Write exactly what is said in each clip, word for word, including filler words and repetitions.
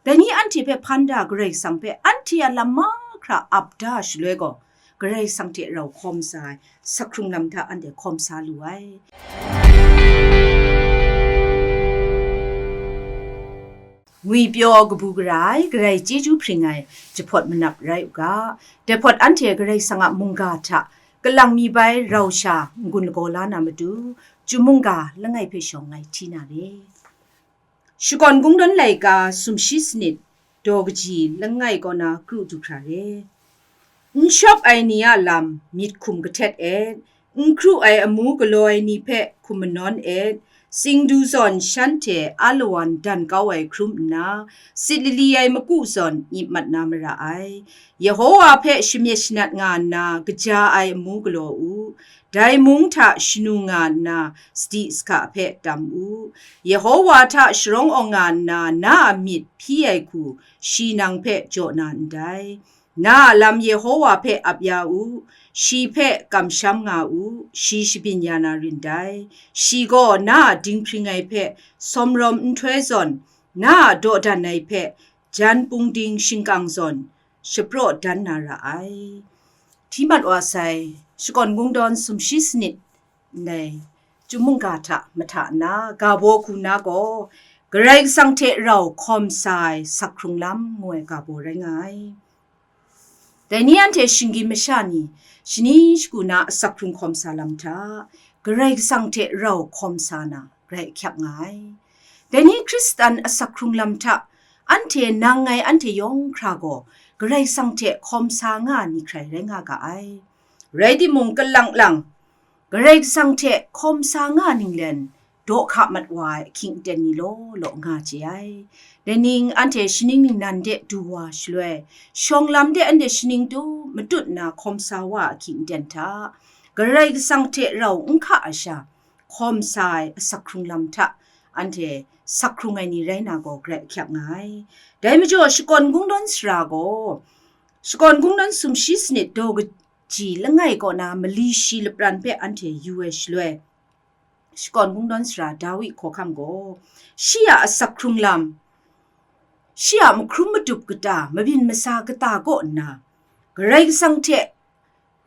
Dai ni anhte hpe hpan da Karai Kasang hpe anhte a lam mahkra ap da shaloi gaw, Karai Kasang hte rau hkawm sa ai, sakhkrung lam hta anhte hkawm sa lu ai. Ngwipyaw kabu gara ai, Karai chyeju hpring ai, jahpawt manap rai u ga. Dai hpawt anhte Karai Kasang a mungga hta kalang mi bai rau sha n-gun lagaw la na matu, Chyum mungga langai hpe shawng ngai hti na re. Shakawn Kungdawn laika sumshi sanit, daw kaji langai kaw na kru du hkra re. N shawp ai ni a lam myit hkum kahtet et, n kru ai amu galaw ai ni hpe hkum manawn et, singdu zawn shanhte alawan dan kau ai hkrum nna, sit lali ai maku zawn myit mat na mara ai. Yehowa hpe shamyet shanat nga nna kaja ai amu galaw u, dai mung hta shanu nga nna sadi sahka hpe tam u. Yehowa hta sharawng awng nga nna na a myit hpyi ai hku shi nang hpe jaw na ndai. Na a lam Yehowa hpe ap ya u, shi hpe kamsham nga u, shi shabyin ya na rin dai. Shi gaw na a dinghpring ai hpe sawmrawm nhtoi zawn, na a dawdan ai hpe jan pungding shingkang zawn shapraw dan na ra ai. Hti mat wa sai, Shakawn Kungdawn sumshi sanit ndai Chyum mungga hta mahta nna, ga baw hku na gaw, Karai Kasang hte rau hkawm sa ai sakhkrung lam ngu ai ga baw rai nga ai. Dai ni anhte shinggyim masha ni, shani shagu na asakhkrung hkawm sa lam hta, Karai Kasang hte rau hkawm sa na, grai ahkyak nga ai. Dai ni Hkristan asakhkrung lam hta, anhte nang ngai anhte yawng hkra gaw, Karai Kasang hte hkawm sa nga ni hkrai rai nga ga ai. Rai timung, kalang lang, Karai Kasang hte hkawm sa nga ninglen, daw hka mat wa ai ahkying aten ni law law nga chye ai. Dai ning anhte shaning ningnan de du wa shaloi, shawng lam de anhte shaning tu matut nna hkawm sa wa ahkying aten hta, Karai Kasang hte rau n hka a sha, hkawm sa ai asakhkrung lam hta, anhte sakhkrung ai ni rai na gaw grai ahkyak nga ai. Dai majaw, Shakawn Kungdawn sara gaw, Shakawn Kungdawn sumshi sanit daw kaji langai kaw na mali shi lapran hpe anhte yu ai shaloi, Shakawn Kungdawn sara Dawi hkawhkam gaw, shi a asakhkrung lam, shi a mahkrum madup kata, mabyin masa kata kaw nna, Karai Kasang hte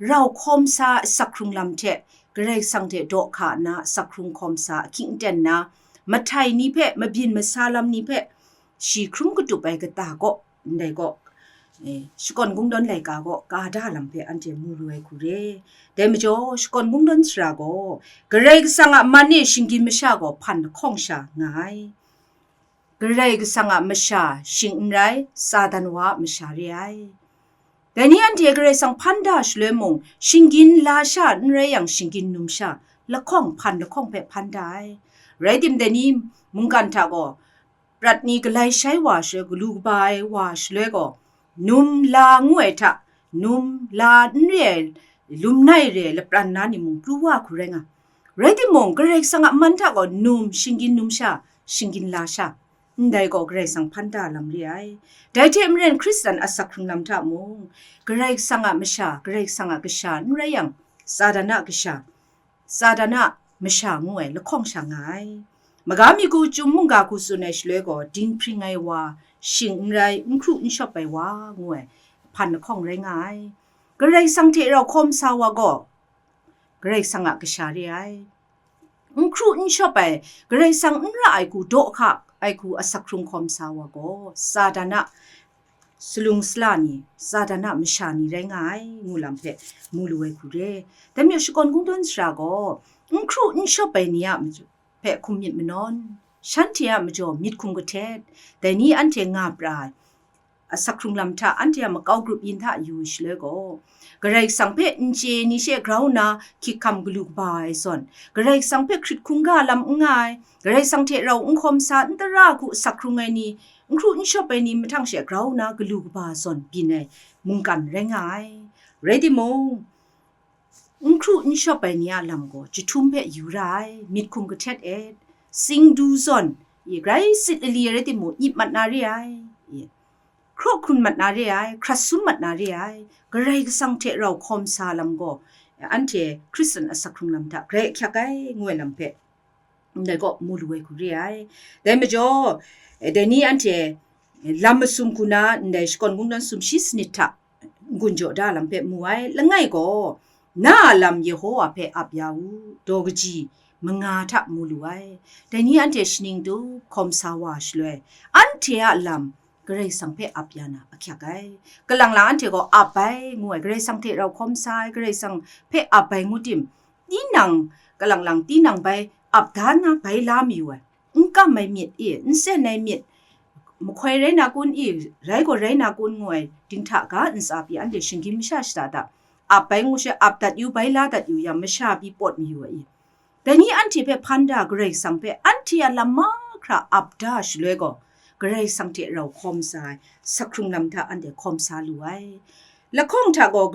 rau hkawm sa asakhkrung lam hte, Karai Kasang hte daw hka nna asakhkrung hkawm sa ahkying aten na, mahtai ni hpe, mabyin masa lam ni hpe, shi hkrum katup ai kata kaw, ndai kaw, eh, Shakawn Kungdawn laika kaw ka da lam hpe anhte mu lu ai hku re. Dai majaw, Shakawn Kungdawn sara gaw, Karai Kasang a man e shinggyim masha gaw hpan lahkawng sha nga ai. Karai Kasang a masha shing n rai, Satan wa a masha re ai. Dai ni anhte Karai Kasang hpan da shaloi mung, shinggyim la sha n rai yang, shinggyim numsha lahkawng, hpan lahkawng hpe hpan da ai. Rai tim, dai ni mungkan hta gaw, prat ni galai shai wa shaloi, galu kaba ai wa shaloi gaw, num la ngu ai hta, num la n re ai, lum nai re ai lapran na ni mung pru wa hku rai nga. Rai timung, Karai Kasang a man hta gaw num, shinggyim numsha, shinggyim lasha, ndai gaw Karai Kasang hpan da lam re ai. Dai hte maren, Hkristan asak hkrung lam hta mung, Karai Kasang a masha, Karai Kasang a kasha n rai yang, Satan a kasha, Satan a masha ngu ai lahkawng sha nga ai. Maga mi hku Chyum mungga hku tsun ai shaloi gaw, dinghpring ai wa, shing n rai, n hkru n shawp ai wa ngu ai hpan lahkawng rai nga ai. Karai Kasang hte rau hkawm sa wa gaw, Karai Kasang a kasha re ai. N hkru n shawp ai, Karai Kasang n ra ai hku, daw hka ai hku asak hkrung hkawm sa wa gaw, Satan a salung sala ni, Satan a masha ni rai nga ai, ngu lam hpe mu lu ai hku re. Dai majaw, Shakawn Kungdawn sara gaw, n hkru n shawp ai ni a maju-, hpe hkum myit manawn, shanhte a majaw myit hkum kahtet, dai ni anhte nga pra ai asak hkrung lam hta, anhte a makau grup yin hta yu shaloi gaw, Karai Kasang hpe n chye ni she grau nna hkyik hkam galu kaba ai zawn, Karai Kasang hpe hkrit hkungga lam n nga ai, Karai Kasang hte rau n hkawm sa, n tara hku asak hkrung ai ni, n hkru n shawp ai ni mahtang she grau nna galu kaba zawn byin ai mungkan rai nga ai. Rai timung, n hkru n shawp ai ni a lam gaw chyahtum hpe yu ra ai, myit hkum kahtet et, singdu zawn, i, grai sit lali rai timung, nyip mat na re ai, i, hkraw hkrun mat na re ai, hkrat sum mat na re ai, Karai Kasang hte rau hkawm sa lam gaw, anhte Hkristan asak hkrung lam hta grai ahkyak ai, ngu ai lam hpe ndai kaw mu lu ai hku re ai. Dai majaw, dai ni anhte Lam masum hku na ndai shakawn kungdawn sumshi sanit hta n-gun jaw da lam hpe mu ai. Langai gaw, na a lam Yehowa hpe ap ya u, daw kaji manga hta mu lu ai. Dai ni anhte shaning tup hkawm sa wa shaloi, anhte a lam Karai Kasang hpe ap ya na ahkyak ai. Kalang lang anhte gaw ap bai ngu ai, Karai Kasang hte rau hkawm sa ai, Karai Kasang hpe ap bai ngu tim, tinang, kalang lang tinang bai ap da na bai la mayu ai. N kam ai myit e, n sen ai myit, mahkoi rai na kun e, rai gaw rai na kun ngu ai, dinghta ga ntsa pyi anhte shinggyim masha shada da, ap bai ngu she, ap dat yu, bai la dat yu yang, masha pyi pawt mayu ai e. Dai ni anhte hpe hpan da, Karai Kasang hpe anhte a lam mahkra ap da shaloi gaw, Karai Kasang hte rau hkawm sa ai, sakhkrung lam hta anhte hkawm sa lu ai. Lahkawng hta gaw,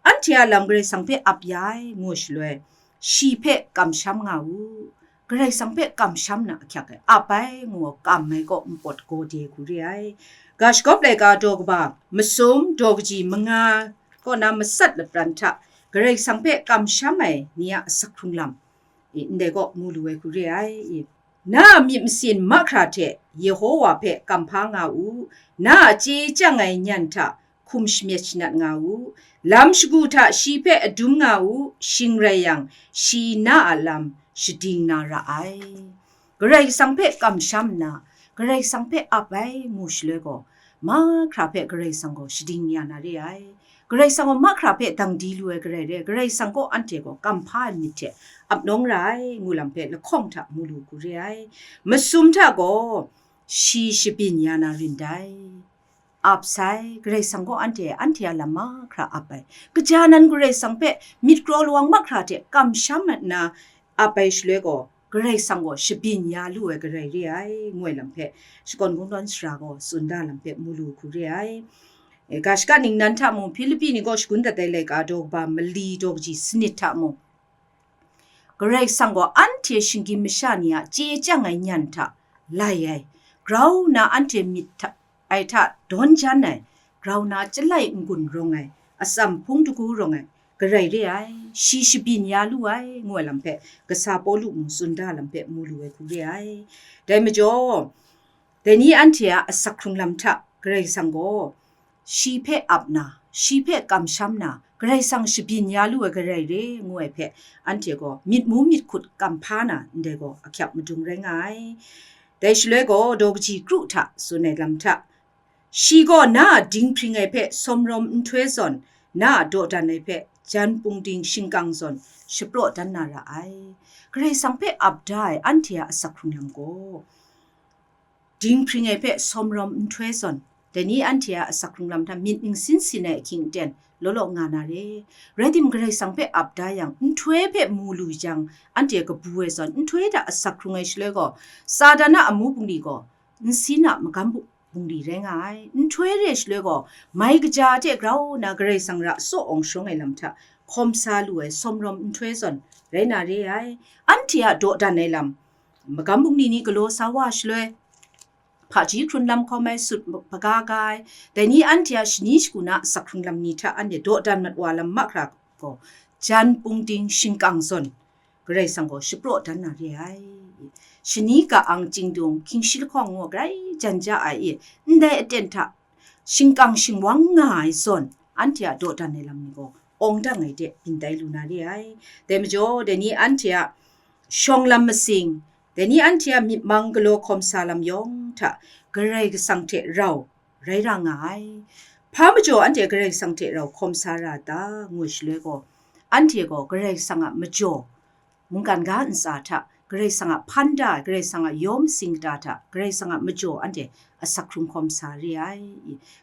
anhte a lam Karai Kasang hpe ap ya ai, ngu shaloi, shi hpe kamsham nga u, Karai Kasang hpe kamsham na ahkyak ai, ap ai ngu ai kam ai kaw npawt gaw de hku re ai. Ga Shagawp laika daw kaba masum, daw kaji manga kaw na matsat lapran hta Karai Kasang hpe kamsham ai ni a asak hkrung lam, e, ndai kaw mu lu ai hku re ai. E, na a myit masin mahkra hte Yehowa hpe kamhpa nga u, na a chye chyang ai nyan hta hkum shamyet shanat nga u, lam shagu hta shi hpe adum nga u, shing rai yang, shi na a lam shading na ra ai. Karai Kasang hpe kamsham nna, Karai Kasang hpe ap ai ngu shaloi gaw, mahkra hpe Karai Kasang gaw shading ya na re ai. Karai Kasang gaw mahkra hpe dang di lu ai Karai re ai, Karai Kasang gaw anhte gaw kamhpa ai myit hte ap nawng ra ai, ngu lam hpe lahkawng hta mu lu hku re ai. Masum hta gaw, shi shabyin ya na rin dai. Ap sai, Karai Kasang gaw anhte, anhte a lam mahkra ap ai. Kaja nan Karai Kasang hpe myit kraw lawang mahkra hte kamsham nna ap ai shaloi gaw, Karai Kasang gaw shabyin ya lu ai Karai re ai, ngu ai lam hpe, shakawn kungdawn sara gaw tsun da lam hpe mu lu hku re ai. E, ga shaka ningnan hta mung, Hpilipi ni gaw shagun dat ai laika daw kaba mali daw kaji sanit hta mung, Karai Kasang gaw anhte shinggyim masha ni a chye chyang ai nyan hta lai ai, grau na anhte myit hta, ai hta dawn jan ai, grau na chyalai n-gun rawng ai, atsam hpung dagu rawng ai, Karai re ai, shi shabyin ya lu ai, ngu ai lam hpe, kasa Pawlu mung tsun da lam hpe mu lu ai hku re ai. Dai majaw, dai ni anhte a asak hkrung lam hta Karai Kasang gaw, shi hpe ap na, shi hpe kamsham na, Karai Kasang shabyin ya lu ai Karai re, ngu ai hpe, anhte gaw myit mu myit hkut kamhpa na, ndai gaw ahkyak madung rai nga ai. Dai shaloi gaw, daw kaji kru hta tsun ai lam hta, shi gaw na a dinghpring ai hpe sawmrawm nhtoi zawn, na a dawdan ai hpe jan pungding shingkang zawn shapraw dan na ra ai. Karai Kasang hpe ap da ai anhte a asak hkrung lam gaw, dinghpring ai hpe sawmrawm nhtoi zawn, dai ni anhte a asak hkrung lam hta myit ningsin sin ai ahkying aten law law nga na re. Rai tim, Karai Kasang hpe ap da yang, nhtoi hpe mu lu jang, anhte kabu ai zawn, nhtoi hta asak hkrung ai shaloi gaw, Satan a amu bungli gaw nsin a magam bu-, bungli rai nga ai. Nhtoi re shaloi gaw, mai kaja hte grau na Karai Kasang ra tsaw awng shawng ai lam hta hkawm sa lu ai sawmrawm nhtoi zawn rai na re ai. Anhte a dawdan ai lam, magam bungli ni galaw sa wa shaloi, hpaji hkrun lam hkawm ai sut hpaga ga ai, dai ni anhte a shani shagu na asak hkrung lam ni hta anhte dawdan mat wa lam mahkra gaw, jan pungding shingkang zawn, Karai Kasang gaw shapraw dan na re ai. Shani ka-ang chingdung, hkying shi lahkawng ngu grai jan ja ai i, ndai aten hta shingkang shingwang nga ai zawn, anhte a dawdan ai lam ni gaw awng dang ai de byin tai lu na re ai. Dai majaw, dai ni anhte a shawng lam masing, dai ni anhte a myit mang galaw hkawm sa lam yawng hta Karai Kasang hte rau rai ra nga ai. Hpa majaw anhte Karai Kasang hte rau hkawm sa ra ta, ngu shaloi gaw, anhte gaw Karai Kasang a majaw, mungkan ga ntsa hta, Karai Kasang a hpan da ai, Karai Kasang a yawm sing kata hta, Karai Kasang a majaw anhte asak hkrung hkawm sa re ai.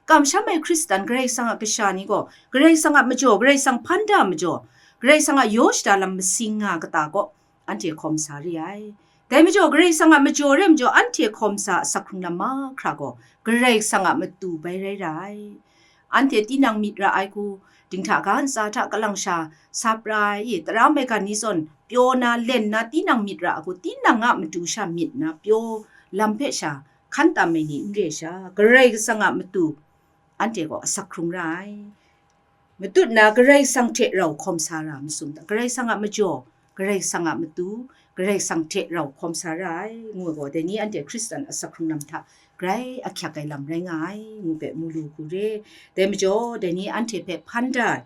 Kamsham ai Hkristan Karai Kasang a kasha ni gaw, Karai Kasang a majaw, Karai Kasang hpan da majaw, Karai Kasang a yaw shada lam masing nga kata kaw, anhte hkawm sa re ai. Dai majaw, Karai Kasang a majaw re majaw, anhte hkawm sa asak hkrung lam mahkra gaw, Karai Kasang a matu bai rai ra ai. Anhte tinang myit ra ai hku, dinghta ga ntsa hta kalang sha sa pra ai i, tara maigan ni zawn pyaw na, len na, tinang myit ra ai hku, tinang a matu sha myit na pyaw lam hpe sha hkan tam ai ni n re sha, Karai Kasang a matu anhte gaw asak hkrung ra ai. Matut na Karai Kasang hte rau hkawm sa ra masum ta, Karai Kasang a majaw, Karai Kasang a matu, Karai Kasang hte rau hkawm sa ra ai, ngu ai gaw, dai ni anhte Hkristan asak hkrung lam hta grai ahkyak ai lam rai nga ai, ngu hpe mu lu hku re. Dai majaw, dai ni anhte hpe hpan da ai,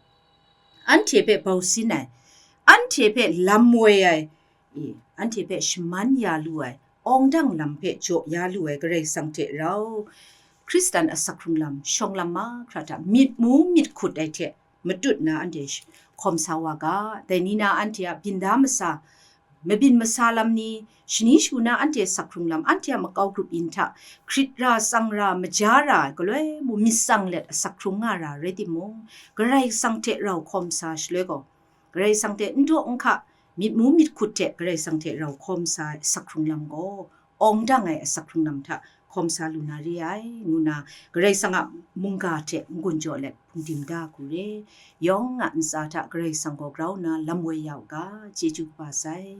anhte hpe bau sin ai, anhte hpe lam woi ai, e, anhte hpe shaman ya lu ai, awng dang lam hpe jaw ya lu ai Karai Kasang hte rau, Hkristan asak hkrung lam, shawng lam mahkra hta myit mu myit hkut ai hte matut na anhte sh-, hkawm sa wa ga, dai ni na anhte a byin da masa, mabyin masa lam ni, shani shagu na anhte asak hkrung lam, anhte a makau grup yin hta, hkrit ra, tsang ra, maja ra ai galoi mung myit tsang let asak hkrung nga ra rai timung, Karai Kasang hte rau hkawm sa shaloi gaw, Karai Kasang hte n daw n hka, myit mu myit hkut hte Karai Kasang hte rau hkawm sa ai asak hkrung lam gaw, awng dang ai asak hkrung lam hta hkawm sa lu na re ai, ngu na Karai Kasang a mungga hte n-gun jaw let hpungdim da hku re. Yawng a ntsa hta Karai Kasang gaw grau nna lam woi ya u ga, chyeju kaba sai.